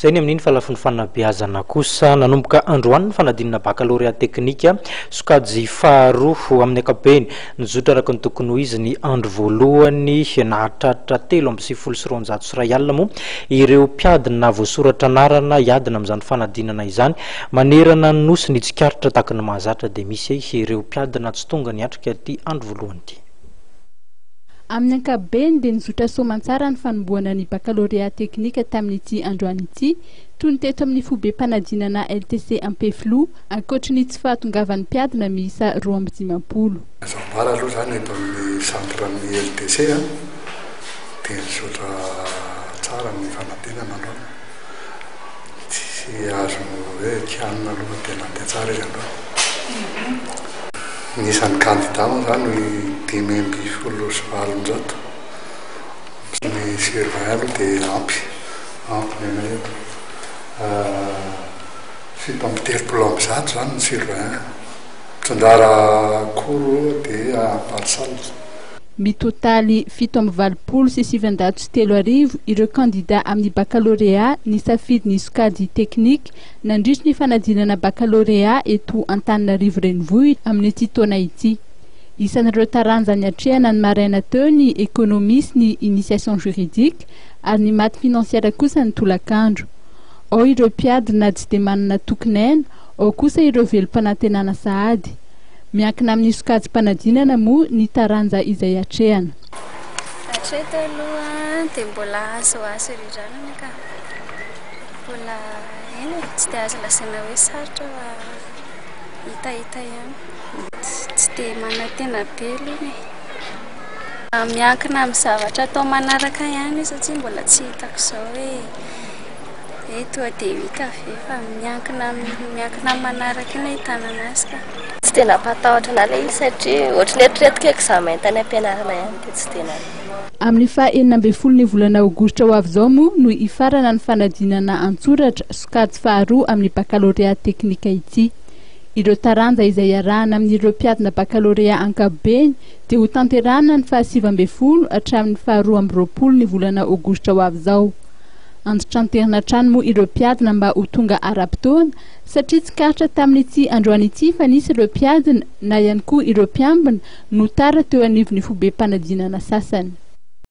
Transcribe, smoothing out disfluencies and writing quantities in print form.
Izay ny amin'iny fa lafiny fanabeazana kosa, nanomboka androany ny fanadinana bakalorea teknika sokajy faharoa amin'ny ankapobeny. Nizotra araka ny tokony ho izy ny andro voalohany, nahatratra 293 alina moa ireo mpiadina voasoratra anarana hiadina amin'izany fanadinana izany. Manerana ny Nosy ny tsikaritra tahaka ny mahazatra dia misy ireo mpiadina tsy tonga niatrika ity andro voalohany ity. Amin'ny ankapobeny dia nizotra soamantsara ny fanombohana ny bakalorea teknika tamin'ity androany ity, toy ny teto amin'ny foibem-panadinana LTC Ampefiloha, ankoatry ny tsy fahatongavan'ny mpiadina miisa 52. Azo ambara aloha izany eto amin'ny centre ny LTC dia nizotra tsara ny fanadinana aloha, tsy azo hoe kianina aloha fa dia nandeha tsara izy androany. Ny isan'ny kandida moa izany 815. Ny surveillant aloha dia ampy, ampy ny anay eto. 137 izany ny surveillant. Mitsinjara cours dia par salle. Mitotaly 987 ireo kandida amin'ny bakalorea nisafidy ny sokajy teknika nandritry ny fanadinana bakalorea eto Antananarivo renivohitra amin'ity taona ity. Isan'ireo taranja niatrehana ny maraina teo ny économie sy ny initiation juridique ary ny math financière kosa ny tolakandro. Ao ireo mpiadina tsy dia manana tokin'aina, ao kosa ireo velom-panantenana sahady. Miankina amin'ny sokajim-panadinana moa ny taranja izay atrehana. Hatreto aloha dia mbola azoazo irirarana ka. Mbola eny e, tsy dia azo lazaina hoe sarotra fa hitahita ihany. Tsy dia manantena be aloha e. Miankina amin'ny zavatra atao manaraka ihany io satria mbola tsy hitako izao hoe hoe tonga dia hita ve fa miankina miankina amin'ny manaraka iny ahitana anazy ka. Tsy dia nampatahotra anahy ilay izy satria ohatry ny eritreretiko examen tany am-pianarana ihany dia tsy tena. Amin'ny faha 16 ny volana aogositra ho avy izao moa no hifarana ny fanadinana an-tsoratra sokajy faharoa amin'ny bakalorea teknika ity. Ireo taranja izay iarahana amin'ireo mpiadina bakalorea ankapobeny dia ho tanterahana ny faha 19 hatramin'ny faha 22 ny volana aogositra ho avy izao. Antitranterina hatrany moa ireo mpiadina mba ho tonga ara-potoana satria tsikaritra tamin'ity androany ity fa nisy ireo mpiadina na ihany koa ireo mpiambina no tara teo anivon'ny foibem-panadinana sasany.